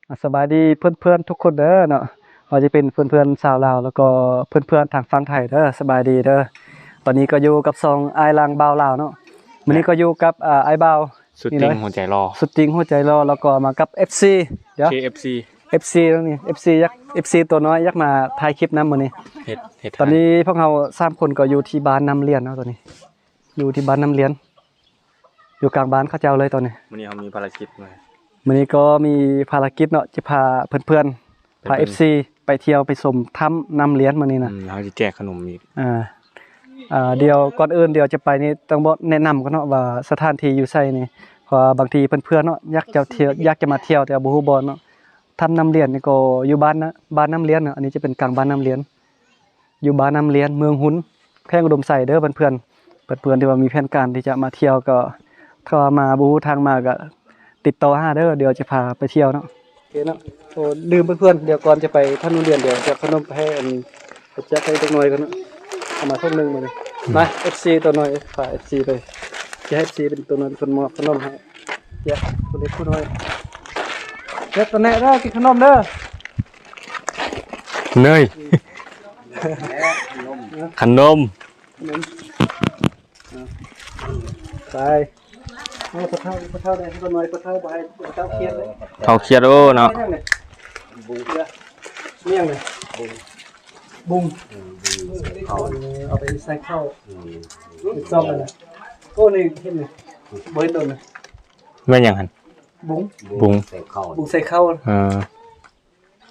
ອ່າ ສະບາຍດີເພື່ອນໆທຸກຄົນເດີເນາະ ວ່າຈະເປັນເພື່ອນໆຊາວລາວ ແລ້ວກໍເພື່ອນໆທາງຝັ່ງໄທເດີ ສະບາຍດີເດີ. ຕອນນີ້ກໍຢູ່ກັບຊ່ອງອ້າຍຫຼັງບ່າວລາວເນາະ ມື້ນີ້ກໍຢູ່ກັບ ອ່າ ອ້າຍບ່າວ ສຸດຕິງຫົວໃຈຫຼໍ່ ສຸດຕິງຫົວໃຈຫຼໍ່ ແລ້ວກໍມາກັບເອັຟຊີ ດຽວ ເອັຟຊີ ເອັຟຊີນີ້ ເອັຟຊີຢາກ ເອັຟຊີຕົວນ້ອຍຢາກມາຖ່າຍຄລິບນຳມື້ນີ້ ເຮັດ ເຮັດ ຕອນນີ້ພວກເຮົາສາມຄົນກໍຢູ່ທີ່ບ້ານນ້ຳລຽນເນາະ ຕອນນີ້ ຢູ່ທີ່ບ້ານນ້ຳລຽນ ຢູ່ກາງບ້ານເຂົາເຈົ້າເລີຍຕອນນີ້. ມື້ນີ້ເຮົາມີພາລະກິດມາ ມື້ນີ້ກໍມີພາລະກິດເນາະ ຈະພາເພື່ອນໆ ໄປເບິ່ງ ພາເອັຟຊີໄປທ່ຽວໄປຊົມຖ້ຳນ້ຳລຽນມື້ນີ້ນະ. ອືມ ເຮົາຊິແຈກຂະໜົມອີກ. ອ່າ ອ່າ ດຽວກ່ອນອື່ນ ດຽວຈະໄປນີ້ຕ້ອງບອກແນະນຳກ່ອນເນາະ ວ່າສະຖານທີ່ຢູ່ໃສນີ້ ເພາະວ່າບາງທີເພື່ອນໆເນາະ ຢາກຈະທ່ຽວ ຢາກຈະມາທ່ຽວ ແຕ່ບໍ່ຮູ້ບ່ອນເນາະ. ຖ້ຳນ້ຳລຽນນີ້ກໍຢູ່ບ້ານນະ ບ້ານນ້ຳລຽນເນາະ ອັນນີ້ຈະເປັນກາງບ້ານນ້ຳລຽນ. ຢູ່ບ້ານນ້ຳລຽນ ເມືອງຮຸນ ແຂວງອຸດົມໄຊເດີເພື່ອນໆ. ເພື່ອນໆທີ່ວ່າມີແຜນການທີ່ຈະມາທ່ຽວກໍ ຖ້າວ່າມາບໍ່ຮູ້ທາງມາກໍຕິດຕໍ່ຫາເດີ ດຽວຈະພາໄປທ່ຽວເນາະ. ໂອເຄເນາະ ໂອ້ ລືມເພື່ອນໆ ດຽວກ່ອນຈະໄປຖ້ຳນ້ຳລຽນ ດຽວຈະເອົາຂະໜົມໄປໃຫ້ອັນ ໄປແຈກໃຫ້ເດັກນ້ອຍກ່ອນເນາະ. ເອົາມາຖົງໜຶ່ງມື້ນີ້ ອືມ ມາ ເອັຟຊີຕົວນ້ອຍ ພາເອັຟຊີໄປ ຈະໃຫ້ເອັຟຊີເປັນຕົວນ້ອຍເປັນຄົນມອບຂະໜົມໃຫ້ ແຈກຜູ້ເລັກຜູ້ນ້ອຍ ແຈກຕົວແນະເດີ ກິນຂະໜົມເດີ. ເນີຍ ຂະໜົມ ຂະໜົມ ໄປ. ເອົາ ພໍ່ເຖົ້າ ພໍ່ເຖົ້າໄດ້ ພໍ່ນ້ອຍ ພໍ່ເຖົ້າບໍ່ໃຫ້ ພໍ່ເຖົ້າຄຽດເລີຍ ເຖົ້າຄຽດ. ໂອ້ ເນາະ ແມ່ນຫຍັງນີ້ ບຸ້ງ ເອີ ແມ່ນຫຍັງນີ້ ບຸ້ງ ບຸ້ງ ອືມ ເອົາໄປໃສ່ເຂົ້າ ອືມ ເປັນຊອກນັ້ນນະ. ໂອ້ ນີ້ເຫັນນີ້ ບໍ່ເຫັນດົນນະ. ແມ່ນຫຍັງຫັ້ນ? ບຸ້ງ ບຸ້ງ ບຸ້ງໃສ່ເຂົ້າ ບຸ້ງໃສ່ເຂົ້າ ເອ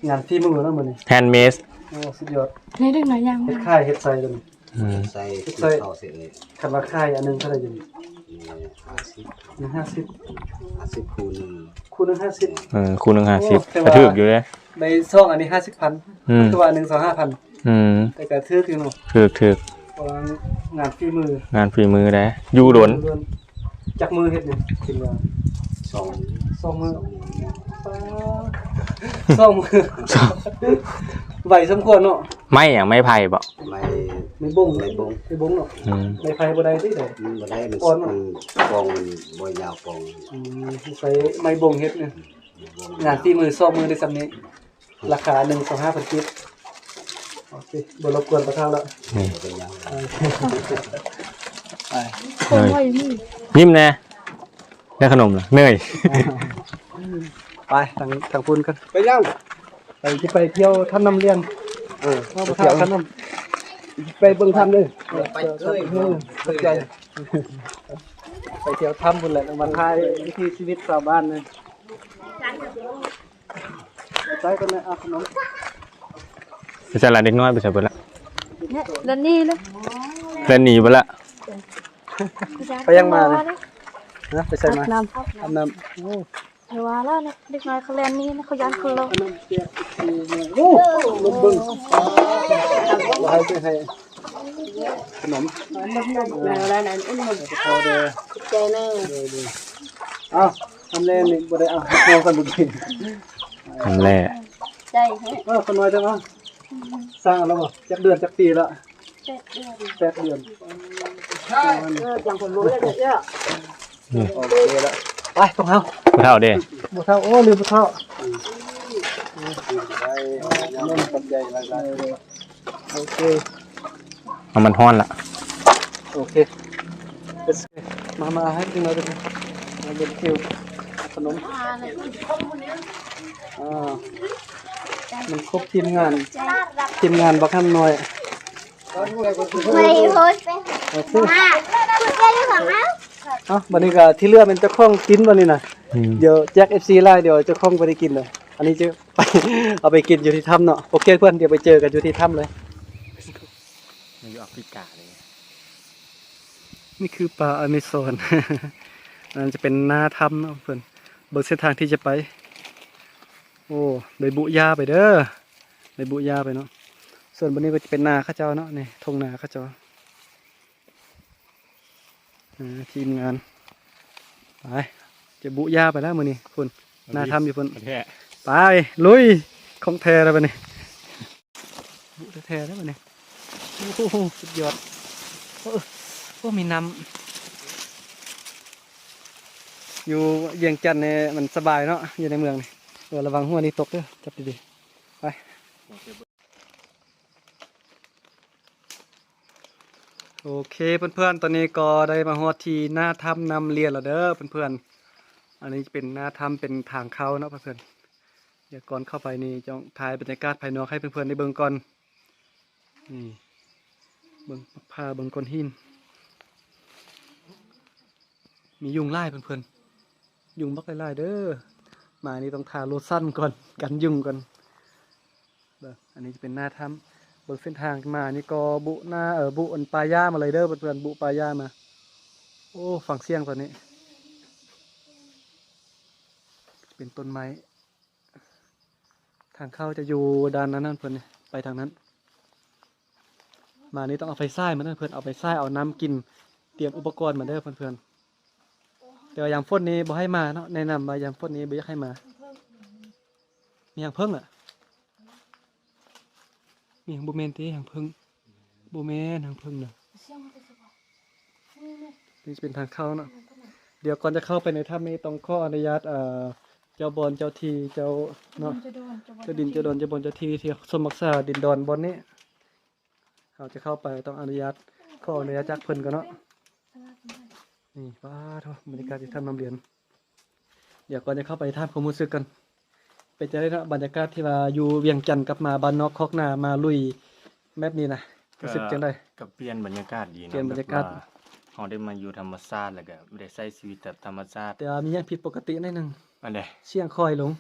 ີ. ງານຝີມືເນາະມື້ນີ້ ແຮນເມດ. ໂອ້ ສຸດຍອດ ໃຫ້ເດັກນ້ອຍຍ່າງ ເຮັດຂາຍເຮັດໃສ່ຕົວນີ້ ອືມ ໃສ່ ເຮັດໃສ່ ເຂົ້າໃສ່ເອີຍ. ຄັນວ່າຂາຍອັນໜຶ່ງເທົ່າໃດຢູ່ນີ້? ນີ້ຫ້າສິບ ນີ້ຫ້າສິບ ຫ້າສິບຄູ່ໜຶ່ງ ຄູ່ໜຶ່ງຫ້າສິບ. ເອີ ຄູ່ໜຶ່ງຫ້າສິບ ໂອ້ ກໍຖືກຢູ່ເດ້ ໄດ້ສອງອັນນີ້ຫ້າສິບພັນ ອືມ ຄືວ່າອັນໜຶ່ງສອງຫ້າພັນ ອືມ ແຕ່ກໍຖືກຢູ່ເນາະ ຖືກໆ ເພາະວ່າງານຝີມື ງານຝີມືເດ້ ຢູ່ດົນ ຈັກມື້ເຮັດນີ້ ຄິດວ່າ ສອງ ສອງມື້ ສອງມື້ ປາດ ສອງມື້ ສອງ ໄວສົມຄວນເນາະ. ໄມ້ຫຍັງ? ໄມ້ໄຜ່ບໍ? ໄມ້ ໄມ້ບົງ ໄມ້ບົງ ໄມ້ບົງເນາະ ອືມ ໄມ້ໄຜ່ບໍ່ໄດ້ຕິ ມັນບໍ່ໄດ້ ມັນ ອ່ອນເນາະ ມັນປ່ອງ ມັນບໍ່ຍາວປ່ອງ ອືມ ໃຊ້ໄມ້ບົງເຮັດນີ້ ອືມ ໄມ້ບົງ ງານຝີມື ສອງມື້ໄດ້ສ່ຳນີ້ ລາຄາໜຶ່ງສອງຫ້າພັນກີບ. ໂອເຄ ບໍ່ລົບກວນປະເຖົ້າແລ້ວ ນີ້ ໄປ ຄົນບໍ່ມີ ຍິ້ມແດ່ ໄດ້ຂະໜົມລະ ເນີຍ. ໄປທາງ ທາງພຸ້ນກັນ ໄປຍັງ? ໄປ ຊິໄປທ່ຽວຖ້ຳນ້ຳລຽນ ເອີ ໄປທ່ຽວຖ້ຳນ້ຳ ໄປເບິ່ງຖ້ຳເດີ ໄປເອີຍ ເອີ ເອີ ເອີ ໄປທ່ຽວຖ້ຳພຸ້ນແຫຼະ ມາຖ່າຍວິຖີຊີວິດຊາວບ້ານເດີ. ໃສ່ກ່ອນນະ ເອົາຂະໜົມ ໄປໃສລະ ເດັກນ້ອຍໄປໃສເບິດລະ? ເນຍ ແລ່ນໜີເລີຍ ແລ່ນໜີເບິດລະ ໄປຍັງມາເລີຍ ຮະ ໄປໃສມາ? ອາບນ້ຳ ອາບນ້ຳ ໂອ້ ໄປວ່າແລ້ວນະ ເດັກນ້ອຍເຂົາແລ່ນໜີນະ ເຂົາຢ້ານຄົນຫຼອກ ໂອ້ ລົມເບິ່ງ ບໍ່ໃຫ້ໄປໃຫ້ ຂະໜົມ ແລ້ວນັ້ນ ອຸດໜູນ ຂອບໃຈເດີ ຂອບໃຈເດີ ເອົາ ທຳແລນີ້ບໍ່ໄດ້ເອົາ ມອງກັນເມື່ອກີ້ ທຳແລ ໃຈແທ້ ເອີ ຂະນ້ອຍເດີ ເອົາ ສ້າງແລ້ວບໍ່? ຈັກເດືອນ ຈັກປີແລ້ວ? ແປດເດືອນ ແປດເດືອນ ເອີ ຈັ່ງເພິ່ນບໍ່ເຮັດເດ້ອ ອືມ ໂອເຄລະ ໄປພວກເຮົາ ຜູ້ເຖົ້າເດ້ ຜູ້ເຖົ້າ ໂອ້ ລືມຜູ້ເຖົ້າ ຂະໜົມ ຂອບໃຈຫຼາຍໆ ໂອເຄ ເອົາ ມັນຮ້ອນລະ ໂອເຄ ມາ ມາໃຫ້ກິນເອົາເດີ ມາເບິ່ງຄິວ ຂະໜົມ ອ່າ ມັນຄົບທີມງານ ທີມງານບັກຫຳນ້ອຍ ໄປໂພດໄປ ໂອເຄ ມາ ເອົ້າ ບັດນີ້ກໍທີ່ເຫຼືອແມ່ນເຈົ້າຂອງກິນບັດນີ້ນະ ອືມ ດຽວແຈກເອັຟຊີຫຼາຍ ດຽວເຈົ້າຂອງບໍ່ໄດ້ກິນເດີ ອັນນີ້ຈະ ໄປ ເອົາໄປກິນຢູ່ທີ່ຖ້ຳເນາະ ໂອເຄເພື່ອນ ດຽວໄປເຈີກັນຢູ່ທີ່ຖ້ຳເລີຍ ຢູ່ອາຟຣິກາເລີຍ ນີ້ຄືປ່າອາເມຊອນ ອັນນັ້ນຈະເປັນໜ້າຖ້ຳເນາະເພື່ອນ ເບິ່ງເສັ້ນທາງທີ່ຈະໄປ ໂອ້ ໄດ້ບຸຫຍ້າໄປເດີ ໄດ້ບຸຫຍ້າໄປເນາະ ສ່ວນບ່ອນນີ້ກໍຈະເປັນນາເຂົາເຈົ້າເນາະ ນີ້ທົ່ງນາເຂົາເຈົ້າ ອ່າ ທີມງານ ໄປ ຈະບຸຫຍ້າໄປແລ້ວມື້ນີ້ພຸ້ນ ໜ້າຖ້ຳຢູ່ພຸ້ນ ແທ້ ໄປ ລຸຍ ຂອງແທ້ແລ້ວບັດນີ້ ບຸແທ້ໆແລ້ວບັດນີ້ ໂອ້ໂຫ ສຸດຍອດ ໂອ້ ໂອ້ ມີນ້ຳ ຢູ່ວຽງຈັນນີ້ມັນສະບາຍເນາະ ຢູ່ໃນເມືອງນີ້ ເອີ ລະວັງຫົວນີ້ຕົກເດີ ຈັບດີໆ ໄປ. ໂອເຄເພື່ອນໆ ຕອນນີ້ກໍໄດ້ມາຮອດທີ່ໜ້າຖ້ຳນ້ຳລຽນແລ້ວເດີເພື່ອນໆ. ອັນນີ້ເປັນໜ້າຖ້ຳ ເປັນທາງເຂົ້າເນາະເພື່ອນໆ. ດຽວກ່ອນເຂົ້າໄປນີ້ຕ້ອງຖ່າຍບັນຍາກາດພາຍນອກໃຫ້ເພື່ອນໆໄດ້ເບິ່ງກ່ອນ. ນີ້ ເບິ່ງ ພາເບິ່ງກ້ອນຫີນ ມີຍຸງຫຼາຍເພື່ອນໆ ຍຸງບັກຫຼາຍໆເດີ. ມານີ້ຕ້ອງທາໂລຊັນກ່ອນ ກັນຍຸງກ່ອນ. ເບິ່ງ ອັນນີ້ຈະເປັນໜ້າຖ້ຳ. ເບິ່ງເສັ້ນທາງມານີ້ກໍບຸໜ້າ ເອີ ບຸອັນປ່າຫຍ້າມາເລີຍເດີເພື່ອນໆ ບຸປ່າຫຍ້າມາ. ໂອ້ ຟັງສຽງຕອນນີ້ ເປັນຕົ້ນໄມ້. ທາງເຂົ້າຈະຢູ່ດ້ານນັ້ນ ເພື່ອນ ໄປທາງນັ້ນ. ມານີ້ຕ້ອງເອົາໄຟສາຍມານຳ ເພື່ອນ ເອົາໄຟສາຍ ເອົານ້ຳກິນ ຕຽມອຸປະກອນມາເດີເພື່ອນໆ. ແຕ່ວ່າຍາມຝົນນີ້ບໍ່ໃຫ້ມາເນາະ ແນະນຳວ່າຍາມຝົນນີ້ບໍ່ຢາກໃຫ້ມາ. ມີຫາງເຜິ້ງລະ ມີຫາງ ບໍ່ແມ່ນຕິ ຫາງເຜິ້ງ ບໍ່ແມ່ນຫາງເຜິ້ງນະ. ນີ້ເປັນທາງເຂົ້າເນາະ. ດຽວກ່ອນຈະເຂົ້າໄປໃນຖ້ຳນີ້ ຕ້ອງຂໍອະນຸຍາດ ເອີ ເຈົ້າບ່ອນເຈົ້າທີ່ ເຈົ້າເນາະ ເຈົ້າດິນເຈົ້າດອນ ເຈົ້າບ່ອນເຈົ້າທີ່ ທີ່ຊົມຮັກສາດິນດອນບ່ອນນີ້. ເຮົາຈະເຂົ້າໄປຕ້ອງອະນຸຍາດ ຂໍອະນຸຍາດຈາກເພິ່ນກ່ອນເນາະ. ນີ້ ປາດໂທ້ ບັນຍາກາດຢູ່ຖ້ຳນ້ຳລຽນ. ດຽວກ່ອນຈະເຂົ້າໄປ ຖາມຄວາມຮູ້ສຶກກ່ອນ ເປັນຈັ່ງໃດເນາະ ບັນຍາກາດທີ່ວ່າຢູ່ວຽງຈັນກັບມາບ້ານນອກຄອກນາ ມາລຸຍແບບນີ້ນະ ຮູ້ສຶກຈັ່ງໃດ? ກໍປ່ຽນບັນຍາກາດດີເນາະ ປ່ຽນບັນຍາກາດ ແບບວ່າເຮົາໄດ້ມາຢູ່ທຳມະຊາດ ແລ້ວກໍໄດ້ໃຊ້ຊີວິດແບບທຳມະຊາດ. ແຕ່ວ່າມີຫຍັງຜິດປົກກະຕິໜ້ອຍໜຶ່ງ. ອັນໃດ? ສຽງຄ່ອຍລົງ.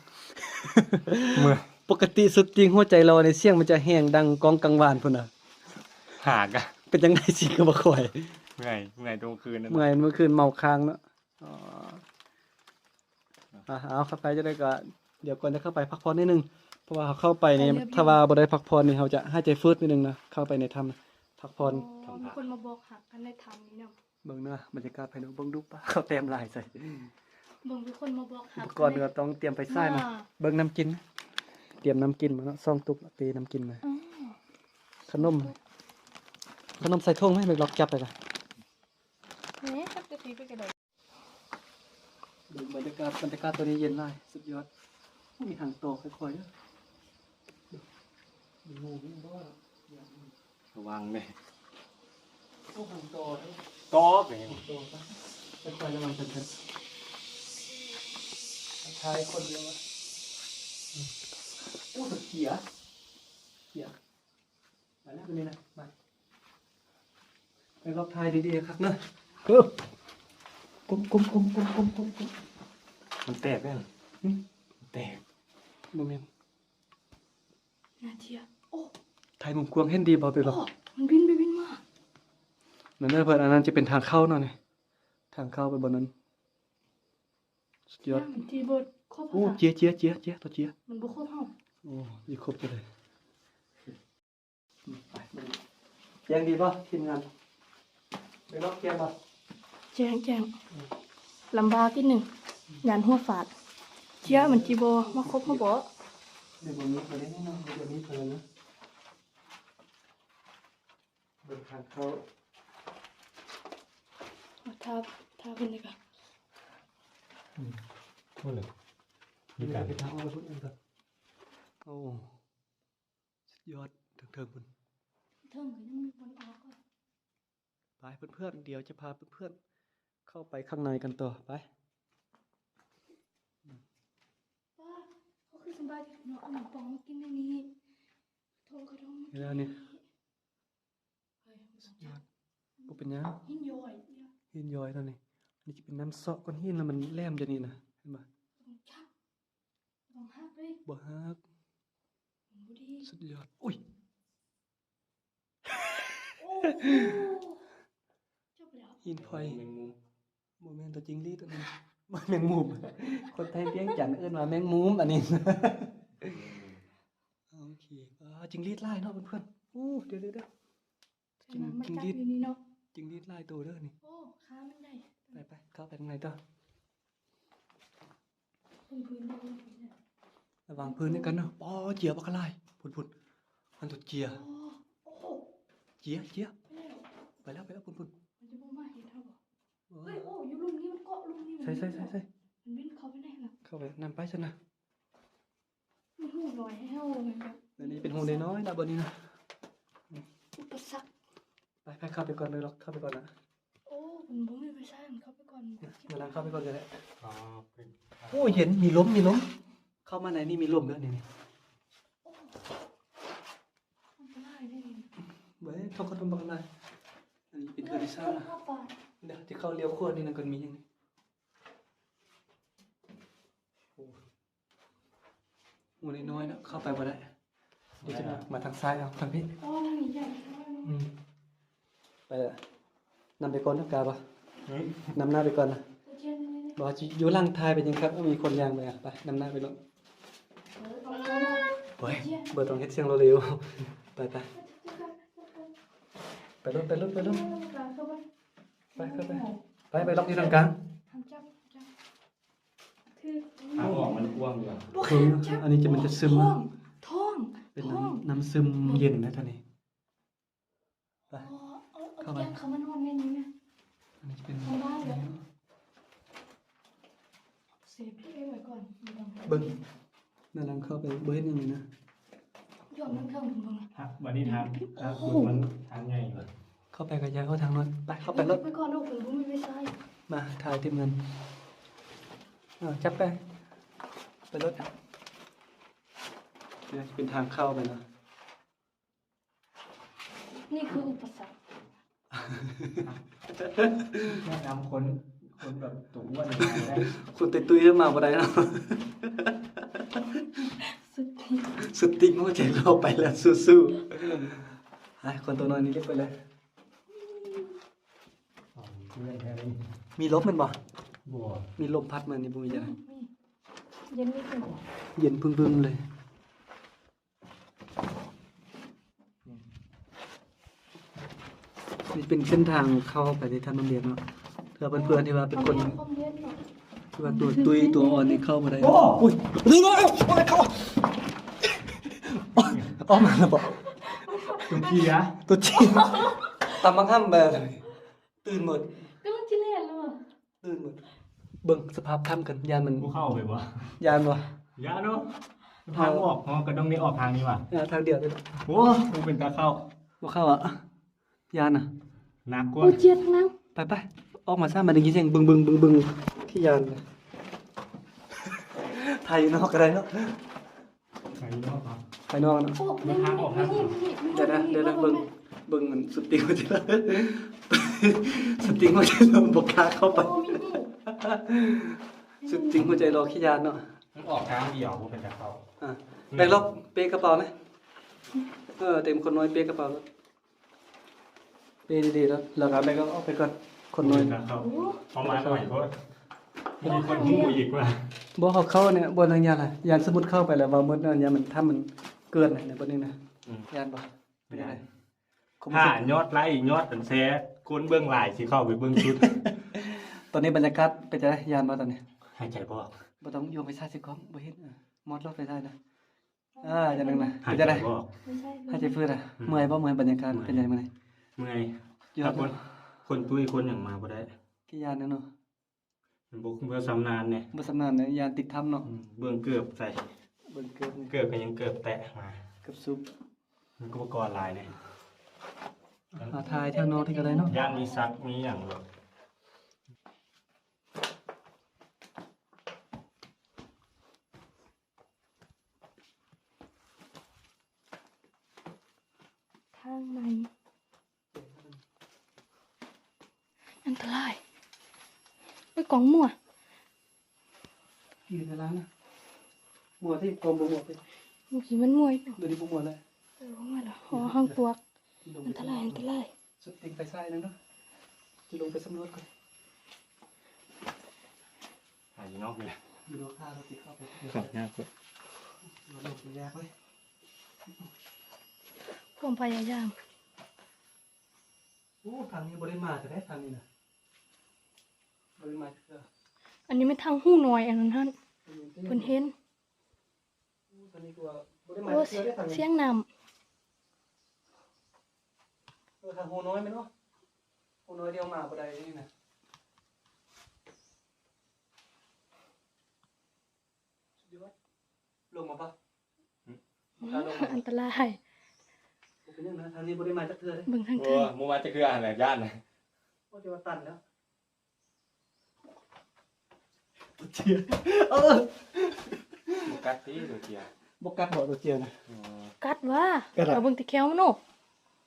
ເມື່ອ ປົກກະຕິສຸດຕິງຫົວໃຈລາວນີ້ ສຽງມັນຈະແຮງດັງກ້ອງກັງວານພຸ້ນນະ. ຫາກະ ເປັນຈັ່ງໃດ ສຽງຄືບໍ່ຄ່ອຍ? ເມື່ອຍ ເມື່ອຍຕົວຄືນນັ້ນ ເມື່ອຍມື້ຄືນເມົາຄ້າງເນາະ. ອໍ ອ່າ ເອົາ ເຂົ້າໄປຈັ່ງໃດກໍ ດຽວກ່ອນຈະເຂົ້າໄປພັກຜ່ອນໜ້ອຍໜຶ່ງ ເພາະວ່າເຮົາເຂົ້າໄປນີ້ ຖ້າວ່າບໍ່ໄດ້ພັກຜ່ອນນີ້ ເຮົາຈະຫາຍໃຈຝືດໜ້ອຍໜຶ່ງນະ ເຂົ້າໄປໃນຖ້ຳນະ ພັກຜ່ອນ. ໂອ້ ມີຄົນມາບອກຮັກກັນໃນຖ້ຳນີ້ເນາະ. ເບິ່ງເດີ ບັນຍາກາດພາຍນອກ ເບິ່ງດູປາ ເຂົາແຕ້ມລາຍໃສ່. ເບິ່ງ ມີຄົນມາບອກຮັກ ອຸປະກອນກໍຕ້ອງຕຽມໄຟສາຍມາ. ເບິ່ງນ້ຳກິນ ຕຽມນ້ຳກິນມາເນາະ ສອງຕຸກ ເຕນ້ຳກິນມາ. ຂະໜົມ ຂະໜົມໃສ່ຖົງໃຫ້ແມ່ລັອກຈັບໄປກະ. ເບິ່ງບັນຍາກາດ ບັນຍາກາດຕອນນີ້ເຢັນຫຼາຍ ສຸດຍອດ. ໂອ້ ມີຫາງຕໍ່ຄ່ອຍໆເດີ ມີງູມີບໍ່ ລະວັງເດີ. ໂອ້ ຫາງຕໍ່ເດີ ຕໍ່ເດ້ ຫາງຕໍ່ ໄປ ຄ່ອຍໆ ລະວັງເພິ່ນ ເພິ່ນຖ່າຍຄົນດຽວ. ໂອ້ ເຂຍ ເຂຍ. ໄປແລ້ວ ຕົວນີ້ນະ ມາ ໄປລອກຖ່າຍດີໆ ຄັກເດີ. ເອີ ກົ້ມໆ ກ້ມໆ ກ້ມໆ ກ້ມໆ ກ້ມໆ. ມັນແຕກແລ້ວ ຫຶ ມັນແຕກ. ບໍ່ແມ່ນ ໜ້າເຊື່ອ. ໂອ້ ຖ່າຍມຸມກວ້າງເຫັນດີບໍ່? ໄປລອກ ໂອ້ ມັນບິນໄປບິນມາ. ນັ້ນເດີເພິ່ນ ອັນນັ້ນຈະເປັນທາງເຂົ້າເນາະນີ້ ທາງເຂົ້າໄປບ່ອນນັ້ນ. ສຸດຍອດ ມັນຊິບໍ່ຄົບ. ໂອ້ ເຈຍ ເຈຍ ເຈຍ ເຈຍ ຕໍ່ເຈຍ ມັນບໍ່ຄົບເຮົາ. ໂອ້ ຊິຄົບຈັ່ງໃດ? ໄປ ແຈ້ງດີບໍ່ທີມງານ? ໄປລອກແຈ້ງບໍ່? ແຈ້ງ ແຈ້ງ ອືມ ລຳບາກນິດໜຶ່ງ ຢ້ານຫົວຟາດ. ເຈຍ ມັນຊິບໍ່ມາຄົບເຮົາບໍ່? ດຽວບໍ່ມີໄປເລີຍເນາະ ດຽວບໍ່ມີໄປເລີຍນະ. ເບິ່ງທາງເຂົ້າ ເອົາ ທາ ທາເພິ່ນເລີຍກະ ອືມ ພຸ້ນເລີຍ ມີການ ເຮັດທາງອອກໄປພຸ້ນເອີງກະ. ໂອ້ ສຸດຍອດ ເທິງໆ ພຸ້ນ ເທິງກໍຍັງມີບ່ອນອອກ. ໄປເພື່ອນໆ ດຽວຈະພາເພື່ອນໆ ເຂົ້າໄປຂ້າງໃນກັນຕໍ່ ໄປ. ປ້າ ເຮົາຄືສະບາຍດີເນາະ ເອົາໝາກປອງມາກິນໃນນີ້ ຂະໂທງ ຂະໂທງ ນີ້ ເອີຍ ບໍ່ເປັນຫຍັງ ຫີນຍ້ອຍ ຫີນຍ້ອຍຕົວນີ້. ອັນນີ້ຈະເປັນນ້ຳເຊາະກ້ອນຫີນ ແລ້ວມັນແຫຼມຈາກນີ້ນະ ເຫັນບໍ່? ບໍ່ຫັກເລີຍ ບໍ່ຫັກ ມັນບໍ່ດີ ສຸດຍອດ. ອຸ້ຍ ໂອ້ໂຫ ຈົບແລ້ວ ຫີນພອຍ ແມງມຸມ ບໍ່ແມ່ນ ຕົວຈິງຫຼີດອັນນີ້ ແມງມຸມ ຄົນໄທວຽງຈັນເອີ້ນວ່າແມງມຸມອັນນີ້. ໂອເຄ ປາ ຈິງຫຼີດຫຼາຍເນາະເພື່ອນໆ. ໂອ້ ດຽວໆໆ ຈິງ ຈິງຫຼີດ ຈິງຫຼີດຫຼາຍໂຕເດີນີ້. ໂອ້ ຂາມັນໃຫຍ່ ໄປໆ ເຂົ້າໄປຂ້າງໃນຕໍ່. ລະວັງພື້ນນຳກັນເດີ. ປໍ ເຈຍບັກຫຼາຍ ພຸ້ນໆ ອັນຕົວເຈຍ ໂອ້ໂຫ ເຈຍ ເຈຍ ໄປແລ້ວ ໄປແລ້ວ ພຸ້ນໆ ມັນຈະບໍ່ມາເຫັນເຮົາບໍ່? ເອີ ເຮີ້ຍ ໂອ້ ຢູ່ລຸ່ມນີ້ ມັນເກາະລຸ່ມນີ້ ໃສ່ໆໆໆ ມັນບິນເຂົ້າໄປໃນຫັ້ນນະ ເຂົ້າໄປນຳໄປຊັ້ນນະ. ມັນຮູນ້ອຍແຮງເນາະ ອັນນີ້ເປັນຮູນ້ອຍໆນະ ບ່ອນນີ້ນະ ອຸປະສັກ. ໄປ ໄປ ເຂົ້າໄປກ່ອນເດີ ລັອກເຂົ້າໄປກ່ອນນະ. ໂອ້ ມັນບໍ່ມີໄຟສາຍ ເຂົ້າໄປກ່ອນ. ເດີນທາງເຂົ້າໄປກ່ອນກໍໄດ້. ອໍ ເປັນ ໂອ້ ເຢັນ ມີລົມ ມີລົມ. ເຂົ້າມາໃນນີ້ມີລົມເດີນີ້ ນີ້. ໂອ້ ອັນຕະລາຍເດ້. ເວີຍ ເຂົາກໍຕ້ອງບັກຫຼາຍ. ອັນນີ້ເປັນເທື່ອທີ່ສາມ. ເດີ ທີ່ເຂົາລ້ຽວຂວານີ້ນະ ກໍມີຫຍັງນີ້. ໂອ້ ໝູ່ນ້ອຍໆນະ ເຂົ້າໄປບໍ່ໄດ້. ດຽວຈະມາ ມາທາງຊ້າຍເອົາ ທາງພີ້. ໂອ້ ທາງນີ້ໃຫຍ່. ອືມ ໄປລະ ນຳໄປກ່ອນເດີ ກ້າບໍ່? ນຳໜ້າໄປກ່ອນນະ. ບໍ່ ຊິຢູ່ຫຼັງຖ່າຍໄປຈັ່ງຄັກ ມີຄົນຍ່າງໄປ. ໄປ ນຳໜ້າໄປໂລດ. ໂອ້ຍ ບໍ່ຕ້ອງເຮັດສຽງໂລເລວ. ໄປ ໄປ ໄປໂລດ ໄປໂລດ ໄປໂລດ. ໄປ ໄປ ໄປ ໄປ ໄປລັອກຢູ່ທາງກາງ. ທາງອອກມັນກວ້າງຢູ່. ເອີ ອັນນີ້ຈະ ມັນຈະຊຶມ. ທ້ອງ ທ້ອງ ເປັນນ້ຳ ນ້ຳຊຶມເຢັນນະ ທ່ານນີ້. ໄປ ເຂົ້າໄປ. ອັນນີ້ຈະເປັນ ເບິ່ງ ນາງເຂົ້າໄປບໍ່ເຮັດຫຍັງເລີຍນະ. ຢອກມັນເຖິງເບິ່ງ ບັດນີ້ທາງ ໂອ້ໂຫ ທາງ ທາງໃຫຍ່ຢູ່. ເຂົ້າໄປກໍຢ່າ ເອົາທາງນ້ອຍ. ໄປ ເຂົ້າໄປໂລດ. ໄປກ່ອນລູກ ເພິ່ນບໍ່ມີໄຟສາຍ. ມາ ຖ່າຍທີ່ເງິນ. ເອົາ ຈັບໄປ ໄປໂລດ. ເປັນທາງເຂົ້າໄປນະ. ນີ້ຄືອຸປະສັກ. ແນະນຳຄົນ ຄົນແບບໂຕອ້ວນມາໄດ້. ຄົນຕຸ້ຍໆມາບໍ່ໄດ້ເນາະ. ສະຕິກ ສະຕິກ ຫົວໃຈລໍໄປແລ້ວ ສູ້ໆ. ໃຫ້ຄົນໂຕນ້ອຍນີ້ເລັກໄປເລີຍ. ອໍ ເພື່ອນແທ້ນີ້. ມີລົມແມ່ນບໍ່? ບໍ່ ມີລົມພັດມານີ້ບໍ່ມີຈັ່ງໃດ. ອືມ ເຢັນນິດໜຶ່ງ ເຢັນປຶ້ງໆເລີຍ. ນີ້ເປັນເສັ້ນທາງເຂົ້າໄປໃນຖ້ຳນ້ຳລຽນເນາະ. ເພື່ອເພື່ອນໆທີ່ວ່າເປັນຄົນທີ່ວ່າຕົວຕຸ້ຍຕົວອ່ອນນີ້ເຂົ້າບໍ່ໄດ້. ໂອ້ ອຸ້ຍ ອອກມາແລ້ວບໍ່? ຕົວຈີນ ຕົວຈີນ ຕຳບັກຫຳແບບ ຕື່ນໝົດ ກຳລັງຊິແລ່ນແລ້ວ. ຕື່ນໝົດ. ເບິ່ງສະພາບຖ້ຳກັນ ຢ້ານມັນ ບໍ່ເຂົ້າໄປບໍ່? ຢ້ານບໍ່? ຢ້ານເນາະ ທາງອອກເຮົາກໍຕ້ອງໄດ້ອອກທາງນີ້ຫວາ? ເອີ ທາງດຽວນີ້. ໂອ້ ບໍ່ເປັນຕາເຂົ້າ. ບໍ່ເຂົ້າອະ? ຢ້ານນະ. ໜັກກວ່າ. ໂອ້ ເຈັບນະ. ໄປໆ ອອກມາຊະ ມັນໄດ້ຍິນສຽງບຶງໆໆໆ ຂີ້ຢ້ານ. ຖ່າຍຢູ່ນອກກໍໄດ້ເນາະ. ໄປນອກເນາະ ໄປນອກເນາະ. ໂອ້ ມັນທາງອອກທາງ ດຽວນະ ດຽວນະ ເບິ່ງ ເບິ່ງອັນສຸດຕິງຫົວໃຈ ສຸດຕິງຫົວໃຈ ບໍ່ກ້າເຂົ້າໄປ. ໂອ້ ມີຮູ ສຸດຕິງຫົວໃຈລໍຂີ້ຢ້ານເນາະ. ມັນອອກທາງດຽວ ບໍ່ເປັນຕາເຂົ້າ. ອ່າ ແບກລັອກເປ້ກະເປົານະ. ເອີ ເຕັມຄົນນ້ອຍເປ້ກະເປົາ. ເປັນດີໆ ແລ້ວ ແລ້ວກໍແບກອອກໄປກ່ອນ ຄົນໜ້ອຍ. ເອົາມາໜ້ອຍໂພດ ມີຄົນຮູ້ອີກວ່າ. ບໍ່ ເຮົາເຂົ້ານີ້ ບໍ່ນັ່ງຢ້ານລະ ຢ້ານສົມມຸດເຂົ້າໄປແລ້ວວ່າໝົດ ຢ້ານມັນ ຖ້າມັນເກີດໃນບັດນີ້ນະ. ອືມ ຢ້ານບໍ່? ເປັນຈັ່ງໃດ? ຖ້າຍອດໄລ້ ຍອດອັນແຊ ຄົນເບິ່ງຫຼາຍ ຊິເຂົ້າໄປເບິ່ງສຸດ. ຕອນນີ້ບັນຍາກາດເປັນຈັ່ງໃດ? ຢ້ານບໍ່ຕອນນີ້? ຫາຍໃຈບໍ່ອອກ. ບໍ່ຕ້ອງຍົງໄຟສາຍໃສ່ກ້ອງ ບໍ່ເຫັນ. ເອີ ມອດໂລດໄຟສາຍນະ. ອ່າ ຢ່າງນັ້ນນະ. ຫາຍໃຈບໍ່ອອກ. ຫາຍໃຈຟືດອະ. ອືມ ເມື່ອຍບໍ່? ເມື່ອຍ. ບັນຍາກາດເປັນໃດມື້ນີ້? ເມື່ອຍ. ຢ້ານ ຄົນຕຸ້ຍຄົນຫຍັງມາບໍ່ໄດ້. ຂີ້ຢ້ານເນາະ. ມັນບໍ່ ບໍ່ຊຳນານເດ້. ບໍ່ຊຳນານເດ້ ຢ້ານຕິດຖ້ຳເນາະ. ອືມ ເບິ່ງເກີບໃສ່ ເບິ່ງເກີບນີ້ ເກີບກໍຍັງເກີບແຕະມາ ເກີບຊຸບ. ມັນກໍບໍ່ກ່ອນຫຼາຍເດ້. ຫາຖ່າຍທາງນອກນີ້ກໍໄດ້ເນາະ. ຢ້ານມີສັດມີຫຍັງແບບ ທາງໃນ ອັນຕະລາຍ. ເອີຍ ກອງມົວ ຢູ່ໃນລານນະ. ມົວທີ່ກອງບໍ່ມົວເປັນ ເມື່ອກີ້ມັນມົວຢູ່ ດຽວນີ້ບໍ່ມົວແລ້ວ. ເອີ ບໍ່ມົວແລ້ວ. ຫໍຫາງປວກ. ອັນຕະລາຍ ອັນຕະລາຍ. ສຸດຕິງໄປຊ້າຍໜຶ່ງເນາະ. ຊິລົງໄປສຳຫຼວດກ່ອນ. ຫາຢູ່ນອກນີ້ແຫຼະ ຢູ່ນອກ. ຫາລົດຕິເຂົ້າໄປ ເຂົ້າຍາກເກີນ. ລົງໄປຍາກເວີຍ. ຄວາມພະຍາຍາມ. ໂອ້ ທາງນີ້ບໍ່ໄດ້ມາແຕ່ໃດ ທາງນີ້ນະ ບໍ່ໄດ້ມາເທື່ອ. ອັນນີ້ແມ່ນທາງຮູນ້ອຍອັນນັ້ນຫັ້ນ ເພິ່ນເຫັນ. ໂອ້ ທາງນີ້ຄືວ່າບໍ່ໄດ້ມາເທື່ອເດ້ ທາງນີ້. ໂອ້ ສຽງນ້ຳ. ເອີ ທາງຮູນ້ອຍແມ່ນບໍ່? ຮູນ້ອຍດຽວມາບໍ່ໄດ້ນີ້ນະ. ສຸດຍອດ. ລົງມາປະ? ອັນຕະລາຍ. ບໍ່ເປັນຫຍັງນະ ທາງນີ້ບໍ່ໄດ້ມາຈັກເທື່ອເດ້. ເບິ່ງທາງເທິງ. ໂອ້ ບໍ່ມາຈັກເທື່ອຫັ້ນແຫຼະ ຢ້ານນະ. ໂອ້ ແຕ່ວ່າຕັນແລ້ວ. ຕົວເຈຍ ເອີ ບໍ່ກັດຕິຕົວເຈຍ? ບໍ່ກັດບໍ່ຕົວເຈຍນະ? ອໍ ກັດຫວາ? ກັດອະ? ເອົາເບິ່ງແຕ່ແຂ້ວມັນໂອ.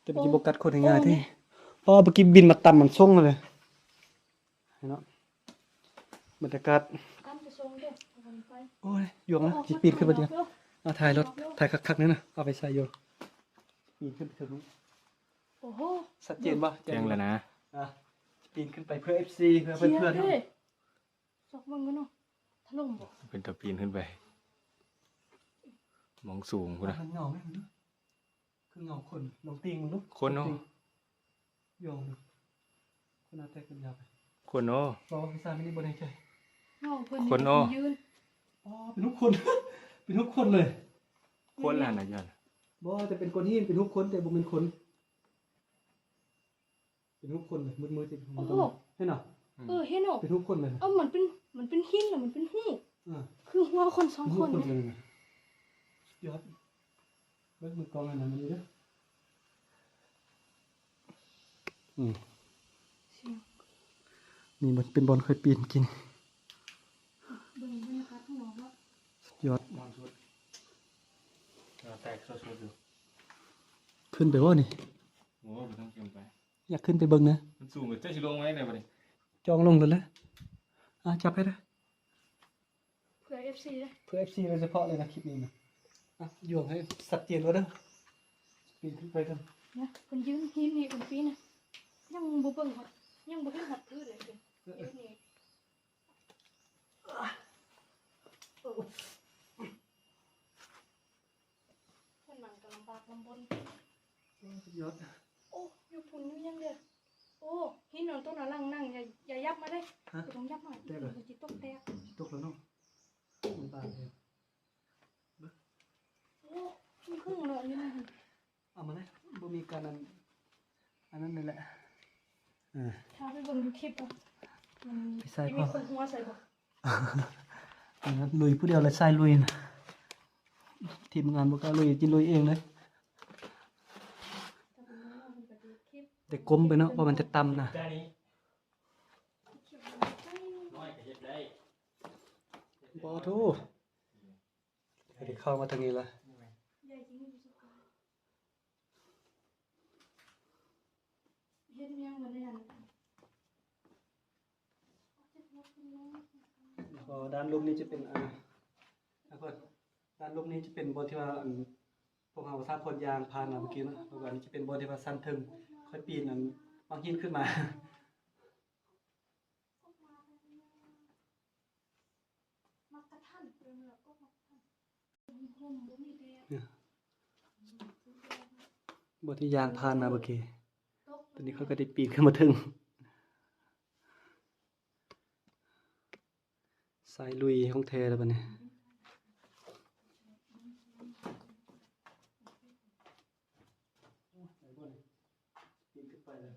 ແຕ່ມັນຊິບໍ່ກັດຄົນງ່າຍໆຕິ. ອໍ ເມື່ອກີ້ບິນມາຕຳມັນຊົງເລີຍ. ເນາະ ບັນຍາກາດ. ໂອ້ຍ ຢວງລະ ຊິປີນຂຶ້ນໄປເດີ. ເອົາຖ່າຍລົດ ຖ່າຍຄັກໆ ນີ້ນະ ເອົາໄປໃສ່ຢູ່. ປີນຂຶ້ນໄປເຖິງ. ໂອ້ໂຫ ຊັດເຈນບໍ່? ແຈ້ງແລ້ວນະ. ອ່າ ປີນຂຶ້ນໄປເພື່ອເອັຟຊີ ເພື່ອເພື່ອນໆ ເນາະ. ຊອກເບິ່ງກັນເນາະ ຖະຫຼົ່ມບໍ່? ເປັນຕາປີນຂຶ້ນໄປ ມອງສູງພຸ້ນນະ. ເອົາເຫງົາແມ່ນເນາະ. ຄືເງົາຄົນ ລອງຕີງເບິ່ງດູ. ຄົນເນາະ. ຍອງ ຄົນໜ້າແຕກເປັນຍາໄປ. ຄົນເນາະ. ບໍ່ ພີ່ຊາຍ ມັນນີ້ບໍ່ແນ່ໃຈ. ເງົາເພິ່ນ ຄົນເນາະ. ອໍ ເປັນຮູບຄົນ ເປັນຮູບຄົນເລີຍ. ຄົນລະນະ ຢ້ານ. ບໍ່ ຈະເປັນກ້ອນຫີນ ເປັນຮູບຄົນ ແຕ່ບໍ່ແມ່ນຄົນ. ເປັນຮູບຄົນເລີຍ ມືດໆ ເຫັນບໍ່? ເຫັນເນາະ. ເອີ ເຫັນເນາະ. ເປັນຮູບຄົນເລີຍ. ເອີ ມັນເປັນ ມັນເປັນຫີນ ແລ້ວມັນເປັນຮູບ ອ່າ ຄືຫົວຄົນສອງຄົນ. ຮູບຄົນເລີຍນະ. ສຸດຍອດ. ເບິ່ງມືກ້ອງອັນນັ້ນນີ້ເດີ. ອືມ ນີ້ມັນເປັນບ່ອນຂ້ອຍປີນກິນ. ເບິ່ງບັນຍາກາດຂ້າງນອກເນາະ. ສຸດຍອດ. ແຕກສົດໆ ຢູ່. ຂຶ້ນໄປບໍ່ນີ້? ໂອ້ ບໍ່ຕ້ອງຂຶ້ນໄປ. ຢາກຂຶ້ນໄປເບິ່ງນະ. ມັນສູງ ເຈົ້າຊິລົງໄວ້ໄດ໋ບັດນີ້. ຈອງລົງໂລດແຫຼະ. ອ່າ ຈັບໃຫ້ເດີ. ເພື່ອເອັຟຊີເດີ ເພື່ອເອັຟຊີໂດຍສະເພາະເລີຍນະ ຄລິບນີ້ນະ. ອ່ະ ຢວງໃຫ້ຊັດເຈນໂລດເດີ. ປີນຂຶ້ນໄປກັນນະ. ເພິ່ນຢືນຫີນນີ້ເພິ່ນປີນນະ. ຍັງບໍ່ເບິ່ງຮອດ ຍັງບໍ່ເຫັນຮອດພື້ນເລີຍ. ເອີ ຢືນນີ້. ຄົນນັ້ນກໍລຳບາກລຳບົນ. ໂອ້ ສຸດຍອດ. ໂອ້ ຢູ່ພຸ້ນຢູ່ຫຍັງເດ້. ໂອ້ ຫີນນັ້ນໂຕນັ້ນຫຼັງນັ້ນ ຢ່າ ຢ່າຫຍັບມາເດ້. ຮະ? ບໍ່ຕ້ອງຫຍັບມາ. ແຕກເລີຍ. ມັນຊິຕົກແຕກ. ຊິຕົກແລ້ວເນາະ. ມັນບາງແຮງ. ເບິ່ງ. ໂອ້ ມັນຂຶ້ນເນາະຢູ່ນັ້ນ. ເອົາມາເລີຍ ບໍ່ມີການອັນ ອັນນັ້ນນີ້ແຫຼະ. ເອີ ຖ້າໄປເບິ່ງຢູ່ຄລິບ ມັນ ໄປໃສ່ ຊິມີຄົນຫົວໃສ່ບໍ່? ລຸຍຜູ້ດຽວລະ ສາຍລຸຍນະ. ທີມງານບໍ່ກ້າລຸຍ ຊິລຸຍເອງເລີຍ. ແຕ່ກົ້ມໄປເນາະ ເພາະມັນຈະຕ່ຳນະ. ບໍ່ໂທ ໄດ້ເຂົ້າມາທາງນີ້ລະ. ເຮັດຫຍັງບໍ່ໄດ້ຫັ້ນ. ແລ້ວກໍດ້ານລຸ່ມນີ້ຈະເປັນ ອ່າ ແລ້ວກໍດ້ານລຸ່ມນີ້ຈະເປັນບ່ອນທີ່ວ່າ ອັນ ພວກເຮົາສາມຄົນຍ່າງຜ່ານມາເມື່ອກີ້ເນາະ. ແລ້ວກໍອັນນີ້ຈະເປັນບ່ອນທີ່ວ່າຊັ້ນເທິງ ຄ່ອຍປີນ ອັນ ວາງຫີນຂຶ້ນມາ. ໝາກກະທັນ ເອີ ໝາກກະທັນ ບໍ່ມີແດດ. ບ່ອນທີ່ຍ່າງຜ່ານມາເມື່ອກີ້ ຕອນນີ້ຂ້ອຍກໍໄດ້ປີນຂຶ້ນມາເທິງ. ສາຍລຸຍຂອງແທ້ແລ້ວບັດນີ້. ໂອ້ຍ ໄປບໍ່ນີ້ ປີນຂຶ້ນໄປແລ້ວ.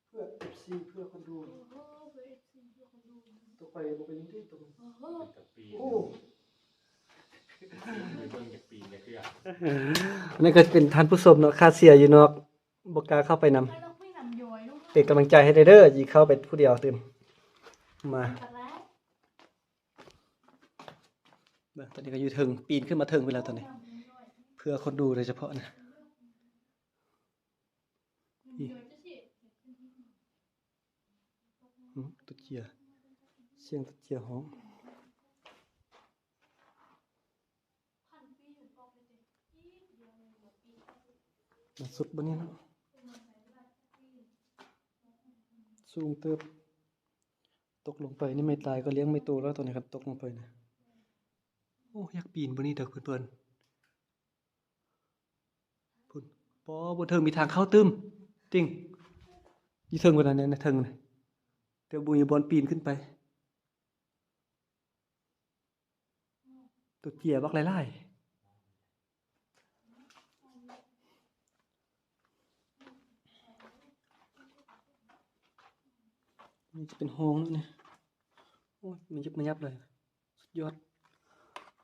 ເພື່ອເອັຟຊີ ເພື່ອຄົນດູ. ໂອ້ໂຫ ເພື່ອເອັຟຊີ ເພື່ອຄົນດູ. ຕົກໄປບໍ່ເປັນຫຍັງຕິຕົກ. ໂອ້ໂຫ ໂອ້ ໄປເບິ່ງຈາກປີນເທື່ອ. ອັນນີ້ກໍເປັນທ່ານຜູ້ຊົມເນາະ ຄາເຊຍຢູ່ນອກ ບໍ່ກ້າເຂົ້າໄປນຳ. ເປັນກຳລັງໃຈໃຫ້ແດ່ເດີ ຊິເຂົ້າໄປຜູ້ດຽວຕື່ມ. ມາ ເບິ່ງ ຕອນນີ້ກໍຢູ່ເທິງ ປີນຂຶ້ນມາເທິງພຸ້ນແລ້ວຕອນນີ້ ເພື່ອຄົນດູໂດຍສະເພາະນະ. ອີ ຫື ຕົວເຈຍ ສຽງຕົວເຈຍຮ້ອງ. ມັນສຸດບໍ່ນີ້ເນາະ ສູງເຕີບ. ຕົກລົງໄປນີ້ໄມ່ຕາຍກໍລ້ຽງໄມ່ໂຕແລ້ວຕອນນີ້ ຄັນຕົກລົງໄປນະ. ໂອ້ ຢາກປີນບໍ່ນີ້ເດີເພື່ອນໆ. ພຸ້ນ ປໍ ບໍ່ເທິງມີທາງເຂົ້າຕື່ມ ຕິ່ງ ຢູ່ເທິງພຸ້ນນະ ໃນເທິງນະ ແຕ່ບໍ່ມີບ່ອນປີນຂຶ້ນໄປ. ຕົວເຈຍບັກຫຼາຍໆ. ນີ້ຈະເປັນຫ້ອງນີ້ ໂອ້ຍ ມັນຍຶບມາຍັບເລີຍ. ສຸດຍອດ.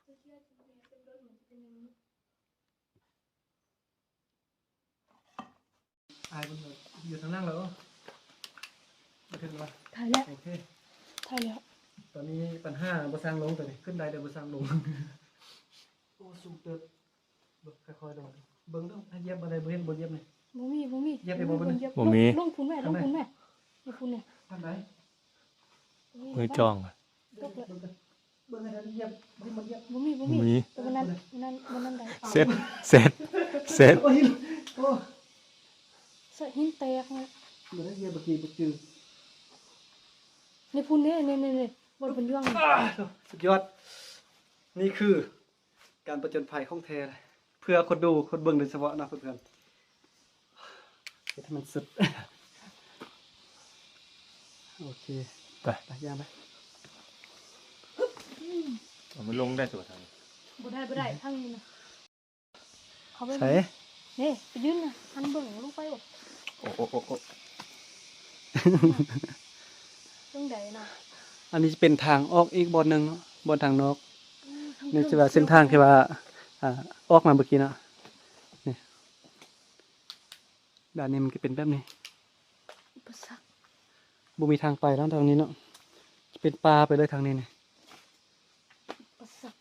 ເປັນລົດມັນຈະເປັນຢ່າງນີ້. ອາຍເພິ່ນຢູ່ທາງຫຼັງແລ້ວ ບໍ່ເຖິງແລ້ວ ຖ່າຍແລ້ວ ໂອເຄ ຖ່າຍແລ້ວ ຕອນນີ້ບັນຫາບໍ່ສ້າງລົງ ຕອນນີ້ຂຶ້ນໄດ້ແຕ່ບໍ່ສ້າງລົງ ໂອ້ ສູງເຕີບ ເບິ່ງຄ່ອຍໆລົງ ເບິ່ງເດີ ຖ້າຢຽບບໍ່ໄດ້ ບໍ່ເຫັນ ບໍ່ຢຽບນີ້ ບໍ່ມີ ບໍ່ມີ ຢຽບໄດ້ບໍ່ ບໍ່ມີ ລົງພຸ້ນແມ່ ລົງພຸ້ນແມ່ ຢູ່ພຸ້ນແມ່ ທາງໃດ ໂອ້ຍ ຈ້ອງ ຕົກແລ້ວ ເບິ່ງກັນ ເບິ່ງໃຫ້ມັນຢຽບ ບໍ່ມີ ບໍ່ມີ ບໍ່ມີ ບໍ່ມີ ແຕ່ວັນນັ້ນ ວັນນັ້ນ ວັນນັ້ນໄດ້ ເສັດ ເສັດ ເສັດ ໂອ້ຍ ໂອ້ ສະຫີນແຕກນະ ບໍ່ໄດ້ຢຽບ ບໍ່ກີ້ບໍ່ຈື່ ໃນພຸ້ນເດ້ ນີ້ໆໆ ບ່ອນເພິ່ນຢູ່ ສຸດຍອດ ນີ້ຄື ການປະຈົນໄພຂອງແທ້ ເພື່ອຄົນດູຄົນເບິ່ງໂດຍສະເພາະເນາະເພື່ອນໆ ເຮັດໃຫ້ມັນສຸດ ໂອເຄ ໄປ ໄປ ຍ່າງໄປ ເອົາມັນລົງໄດ້ຕົວະທາງນີ້ ບໍ່ໄດ້ ບໍ່ໄດ້ ທາງນີ້ນະ ເຂົ້າໄປ ໃສ ເດ້ ໄປຢືນນະ ຫັນເບິ່ງລົງໄປ ໂອ້ ໂອ້ ໂອ້ ໂອ້ ຈັ່ງໃດນະ ອັນນີ້ຈະເປັນທາງອອກອີກບ່ອນໜຶ່ງເນາະ ບ່ອນທາງນອກ ອືມ ນີ້ຈະວ່າເສັ້ນທາງທີ່ວ່າ ອ່າ ອອກມາເມື່ອກີ້ເນາະ ນີ້ ດ້ານນີ້ມັນຈະເປັນແບບນີ້ ອຸປະສັກ ບໍ່ມີທາງໄປແລ້ວທາງນີ້ເນາະ ຈະເປັນປ່າໄປເລີຍທາງນີ້ນີ້ ອຸປະສັກ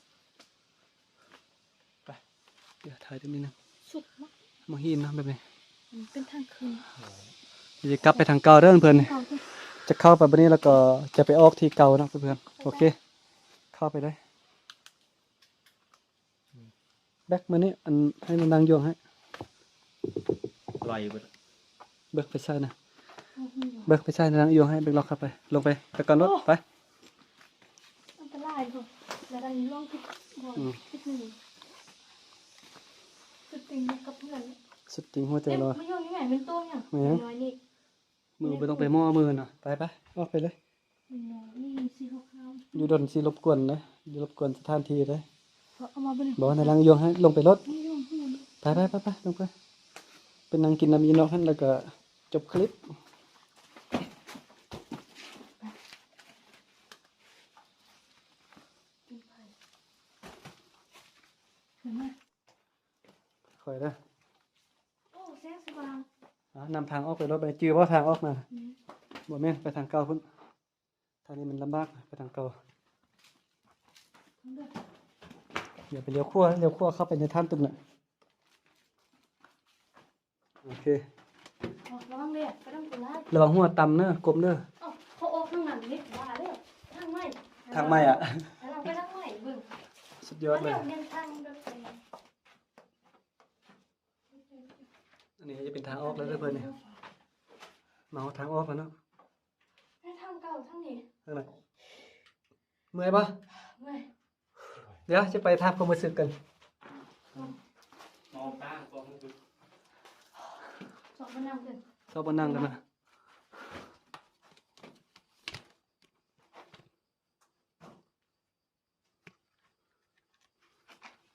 ໄປ ດຽວຖ່າຍຕົງນີ້ນະ ສຸດເນາະ ມາຫີນເນາະແບບນີ້ ມັນເປັນທາງຂຶ້ນ ດຽວຈະກັບໄປທາງເກົ່າເດີເພື່ອນ ຈະເຂົ້າໄປບາດນີ້ ແລ້ວກໍຈະໄປອອກທີ່ເກົ່າເນາະເພື່ອນ ໂອເຄ ເຂົ້າໄປເລີຍ ແບັກມານີ້ ອັນ ໃຫ້ນາງນາງຢວງໃຫ້ ລອຍເບິດ ເບິ່ງໄປໃສ່ນະ ເບິ່ງໄປໃສ່ນາງນາງຢວງໃຫ້ ແບັກລັອກເຂົ້າໄປ ລົງໄປ ໄປກ່ອນໂລດ ໂອ້ ໄປ ອັນຕະລາຍພຸ້ນ ແລ້ວກໍລ່ວງຜິດບ່ອນ ອືມ ຜິດໜຶ່ງ ສຸດຕິງກັບເພື່ອນ ສຸດຕິງຫົວໃຈລອຍ ມາຢູ່ນີ້ແມ່ນໂຕຫຍັງ ແມ່ນຫຍັງ ນ້ອຍນີ້ ມືບໍ່ຕ້ອງໄປໝໍ້ມືນະ ໄປໆ ອອກໄປເລີຍ ຢູ່ດົນຊິລົບກວນເດ້ ຢ່າລົບກວນສະຖານທີ່ເດ້ ເອົາມາເບິ່ງ ບໍ່ໃຫ້ນາງຢວງໃຫ້ ລົງໄປໂລດ ໄປໆໆໆ ລົງໄປ ໄປນັ່ງກິນນ້ຳຢູ່ນອກຫັ້ນ ແລ້ວກໍຈົບຄລິບ ຄ່ອຍເດີ ໂອ້ ແສງສະຫວ່າງ ອ່າ ນຳທາງອອກໄປໂລດ ໄປຈື່ບໍ່ທາງອອກນະ ອືມ ບໍ່ແມ່ນ ໄປທາງເກົ່າພຸ້ນ ທາງນີ້ມັນລຳບາກ ໄປທາງເກົ່າ ຢ່າໄປລ້ຽວຂວາ ລ້ຽວຂວາເຂົ້າໄປໃນຖ້ຳຕຶບນະ ໂອເຄ ລະວັງເດີ ໄປທາງໂຄລາດ ລະວັງຫົວຕ່ຳເດີ ກົ້ມເດີ ເອົ້າ ເຂົາອອກທາງນັ້ນເດ້ ວ່າແລ້ວ ທາງໃໝ່ ທາງໃໝ່ອະ ໃຫ້ເຮົາໄປທາງໃໝ່ເບິ່ງ ສຸດຍອດເລີຍ ອັນນີ້ແມ່ນທາງແບບ ອັນນີ້ຈະເປັນທາງອອກແລ້ວເດີເພື່ອນນີ້ ມາຮອດທາງອອກແລ້ວເນາະ ໄປທາງເກົ່າທາງນີ້ ທາງໃດ ເມື່ອຍບໍ່? ເມື່ອຍ ດຽວຈະໄປຖາມຄວາມຮູ້ສຶກກັນ ມອງຕາຄວາມຮູ້ສຶກ ຊອກບ່ອນນັ່ງກັນ ຊອກບ່ອນນັ່ງກັນນະ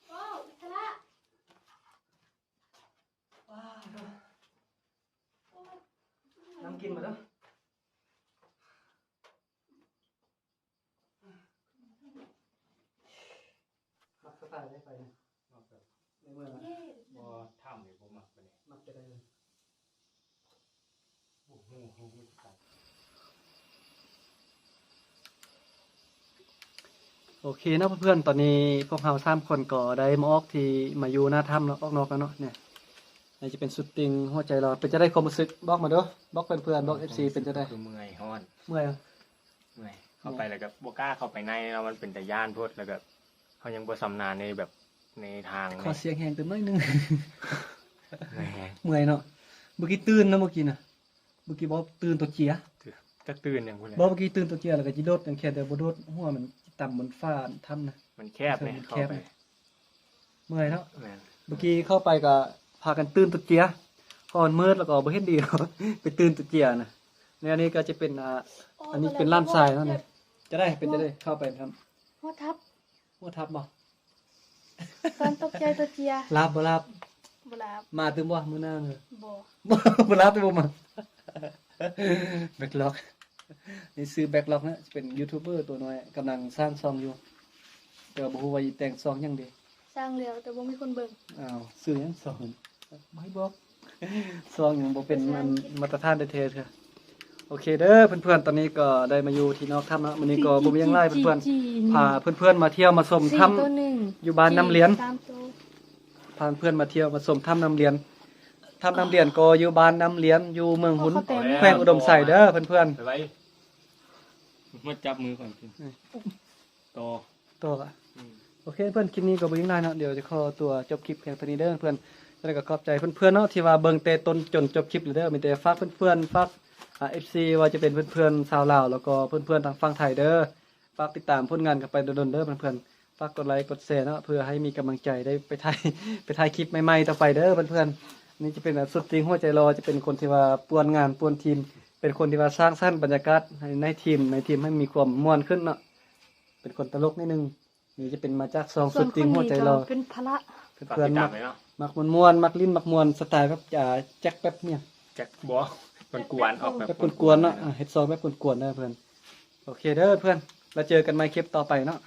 ໂອ້ ອິດສະຫຼະ ວ້າວ ໂອ້ຍ ນຳກິນມາເດີ ມັກສະໄຕລ໌ໃດໄປນີ້ ໃນເມືອງ ບໍ່ ຖ້ຳນີ້ບໍ່ມັກປານໃດ ມັກແຕ່ໃດເລີຍ. ໂອເຄເນາະເພື່ອນໆ ຕອນນີ້ພວກເຮົາສາມຄົນກໍໄດ້ມາອອກທີ່ ມາຢູ່ໜ້າຖ້ຳເນາະ ອອກນອກແລ້ວເນາະ ນີ້ ນີ້ຈະເປັນຊຸດຕິງຫົວໃຈລອຍ ເປັນຈັ່ງໃດຄວາມຮູ້ສຶກ ບອກມາເດີ ບອກເພື່ອນໆ ບອກເອັຟຊີ ເປັນຈັ່ງໃດ ຄືເມື່ອຍ ຮ້ອນ ເມື່ອຍ ເມື່ອຍ ເຂົ້າໄປແລ້ວກໍບໍ່ກ້າເຂົ້າໄປໃນເນາະ ມັນເປັນຕາຢ້ານໂພດ ແລ້ວກໍເຮົາຍັງບໍ່ຊຳນານໃນແບບ ໃນທາງ ຂໍສຽງແຮງຕື່ມໜ້ອຍໜຶ່ງ ເມື່ອຍເນາະ ເມື່ອກີ້ຕື່ນເນາະ ເມື່ອກີ້ນະ ເມື່ອກີ້ບໍ່ຕື່ນຕົວເຈຍ ຈັກຕື່ນຫຍັງພຸ້ນແຫຼະ ບໍ່ ເມື່ອກີ້ຕື່ນຕົວເຈຍ ແລ້ວກໍຊິໂດດຫຍັງແຄ່ ແຕ່ບໍ່ໂດດ ຫົວມັນຊິຕຳບົນຝາຖ້ຳນະ ມັນແຄບເດ້ ມັນແຄບ ເມື່ອຍເນາະ ແມ່ນ ເມື່ອກີ້ເຂົ້າໄປກໍພາກັນຕື່ນຕົວເຈຍ ເພາະມັນມືດ ແລ້ວກໍບໍ່ເຫັນດີ ໄປຕື່ນຕົວເຈຍນະ ແນວນີ້ກໍຈະເປັນ ອ່າ ອັນນີ້ເປັນລ້ານຊາຍເນາະ ຈະໄດ້ ເປັນຈັ່ງໃດ ເຂົ້າໄປຖ້ຳ ຫົວທັບ ຫົວທັບບໍ່? ຕອນຕົກໃຈຕົວເຈຍ ລາບບໍ່ລາບ? ບໍ່ລາບ ມາຕື່ມບໍ່ມື້ໜ້າ? ບໍ່ ບໍ່ລາບແຕ່ບໍ່ມາ ແບັກລັອກ ນີ້ຊື່ແບັກລັອກນະ ເປັນຢູທູບເບີຕົວນ້ອຍ ກຳລັງສ້າງຊ່ອງຢູ່ ແຕ່ວ່າບໍ່ຮູ້ວ່າຊິແຕ່ງຊ່ອງຫຍັງເດ ສ້າງແລ້ວແຕ່ບໍ່ມີຄົນເບິ່ງ ອ້າວ ຊື່ຫຍັງຊ່ອງ? ບໍ່ໃຫ້ບອກ ຊ່ວງຍັງບໍ່ເປັນອັນມາດຕະຖານແທ້ໆເທື່ອ. ໂອເຄເດີເພື່ອນໆ ຕອນນີ້ກໍໄດ້ມາຢູ່ທີ່ນອກຖ້ຳເນາະ. ມື້ນີ້ກໍບໍ່ມີຫຍັງຫຼາຍເພື່ອນໆ ພາເພື່ອນໆມາທ່ຽວມາຊົມຖ້ຳຢູ່ບ້ານນ້ຳລຽນ ພາເພື່ອນມາທ່ຽວມາຊົມຖ້ຳນ້ຳລຽນ. ຖ້ຳນ້ຳລຽນກໍຢູ່ບ້ານນ້ຳລຽນ ຢູ່ເມືອງຮຸນ ແຂວງອຸດົມໄຊເດີເພື່ອນໆ. ມາຈັບມືກ່ອນ ຕໍ່ ຕໍ່ ອືມ ໂອເຄເພື່ອນ ຄລິບນີ້ກໍບໍ່ມີຫຍັງຫຼາຍເນາະ. ດຽວຈະຂໍຕົວຈົບຄລິບພຽງເທົ່ານີ້ເດີເພື່ອນ. ຈັ່ງໃດກໍຂອບໃຈເພື່ອນໆເນາະ ທີ່ວ່າເບິ່ງແຕ່ຕົ້ນຈົນຈົບຄລິບເລີຍເດີ. ມີແຕ່ຝາກເພື່ອນໆ ຝາກ ອາ ເອັຟຊີ ວ່າຈະເປັນເພື່ອນໆຊາວລາວ ແລ້ວກໍເພື່ອນໆທາງຝັ່ງໄທເດີ. ຝາກຕິດຕາມຜົນງານກັນໄປດົນໆເດີເພື່ອນໆ. ຝາກກົດໄລກົດແຊເນາະ ເພື່ອໃຫ້ມີກຳລັງໃຈໄດ້ໄປຖ່າຍ ໄປຖ່າຍຄລິບໃໝ່ໆຕໍ່ໄປເດີເພື່ອນໆ. ນີ້ຈະເປັນ ອາ ຊຸດຕິງຫົວໃຈຫຼໍ່ ຈະເປັນຄົນທີ່ວ່າປ່ວນງານປ່ວນທີມ ເປັນຄົນທີ່ວ່າສ້າງສັນບັນຍາກາດໃຫ້ໃນທີມ ໃນທີມໃຫ້ມີຄວາມມ່ວນຂຶ້ນເນາະ. ເປັນຄົນຕະຫຼົກໜ້ອຍໜຶ່ງ. ນີ້ຈະເປັນມາຈາກຊ່ອງຊຸດຕິງຫົວໃຈຫຼໍ່ ເປັນພະລະ ເພື່ອນໆມັກ ມັກມ່ວນໆ ມັກຫຼິ້ນມັກມ່ວນ ສະໄຕແບບ ອາ ແຈັກແບບຫຍັງ ແຈັກບໍ່ ກວນໆ ອອກແບບ ແບບກວນໆເນາະ. ອາ ເຮັດຊ່ອງແບບກວນໆເດີເພື່ອນ. ໂອເຄເດີເພື່ອນ ແລ້ວເຈີກັນໃໝ່ຄລິບຕໍ່ໄປເນາະ.